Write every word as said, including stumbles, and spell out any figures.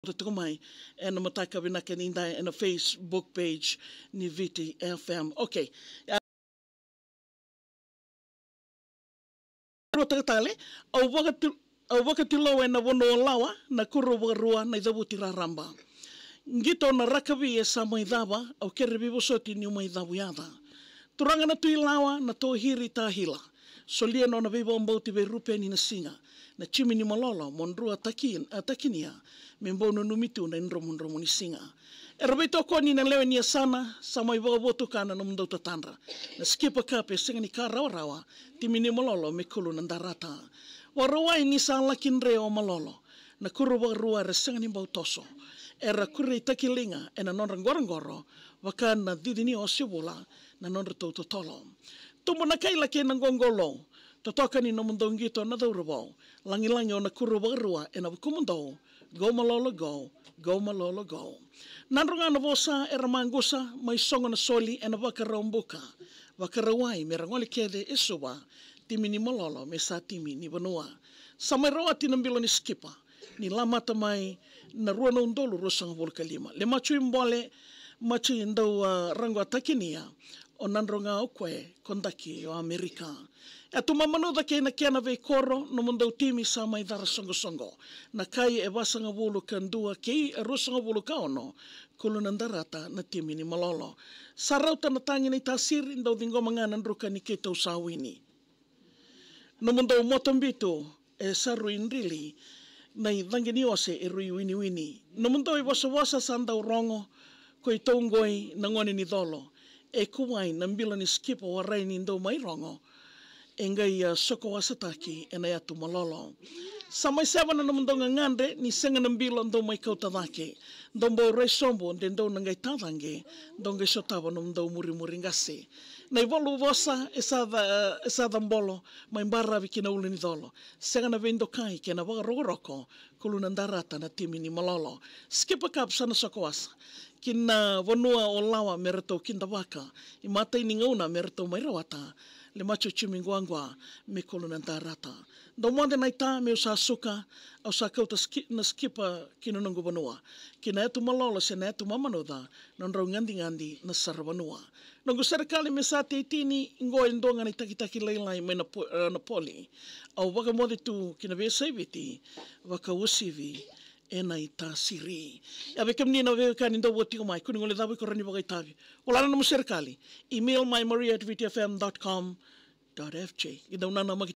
Tiko mai ena mataka vinaka ni da ena Facebook page ni Viti F M. Okay. Rua takatale, au vakati-, au vakatilou ena vanua o Lawa, na kuro vakarua na icavuti raraba. Qito na rakavi e sa mai cava, au kere veivosoti niu mai cavu yaca. Turaga na Tui Lawa, na tohiri tahila. Solia nona veivakabauti vei Rupeni na siga, na jimi ni malolo, mo drua taki-, a, takinia, me bau nanumi tu na idromudromu ni siga. Era veitokoni na lewe ni yasana, sa mai vakavotuka na nomudou tatadra. Na Skipper Cup e sega ni ka rawarawa, timi ni malolo me kulu na darata. Vakarauwai ni sa laki dre o malolo, na kuro vakarua era sega ni bau toso. Era kureitaki liga ena nodra qoroqoro, vaka na cici ni ose vula, na nodratou totolo. Tubu na kaila kei na qoqolou, totoka ni nomudou qito na cauravou, lagilagi o na kuro vakarua ena vukumudou, go malolo go, go malolo go. Nadro ga na vosa era maqusa, mai sogo na soli ena vakarau buka, vakarauwai me ra gole kece e Suva, timi ni malolo me sa timi ni vanua. Sa mai rawati na bilo ni Skipper, ni lamata mai na rua na udolu ruasagavulu ka lima. Le macu i bole, macu i dau, a, raqwa takinia, o nadro ga o koe, ko daki o Amerika. E tu mamanuca kei na kena veikoro, nomudou timi sa mai cara soqosoqo. Na kai e vasagavulu ka dua kei e ruasagavulu ka ono, kulu na darata na timi ni malolo. Sa rauta na tagi na itasiri, dau ciqoma ga na druka ni keitou sa wini. Nomudou moto bitu, e sa rui drili, na icaqe ni ose e rui winiwini. Nomudou ivosavosa sa dau rogo, ko i tauqoi na gone ni colo. E kuwai na bilo ni Skipper warai ni dou mai rogo. E qai a soko wasataki ena yatu malolo. Sa mai seva na nomudou gagadre, ni sega na bilo dou mai kauta cake. Dou bau rai sobu, de dou na qai tacaqe, dou qai sotava nomudou murimuri qase. Na ivalu vosa, e sa ca-, e sa cabolo, mai baravi ki na ulu ni colo. Sega na veidokai kei na vakarokoroko, kulu na darata na timi ni malolo. Skipper Cup sa na soko wasa. Ki na vanua o Lawa me ratou kidavaka. Imatai ni gauna me ratou mai rawata. Le macu jimi quaqua, me kulu na darata. Dou moce na ita, meu sa suka, au sa kauta ski-, na Skipper ki na noqu vanua. Ki na yatu malolo se na yatu mamanuca, nodrau gadigadi na saravanua. Noqu serekali me sa teitini, qo e dua ga na itakitaki lailai mai na po-, e, na poli. Au vakamoce tu ki na veiyasai Viti, vakauasivi ena itasiri. Ia vei kemuni na veiwekani dou vo tiko mai, kua ni guilecava iko rawa ni vakaitavi. Vola na nomu serekali, email mai maria at viti f m dot com dot f j. Qai dau nanamaki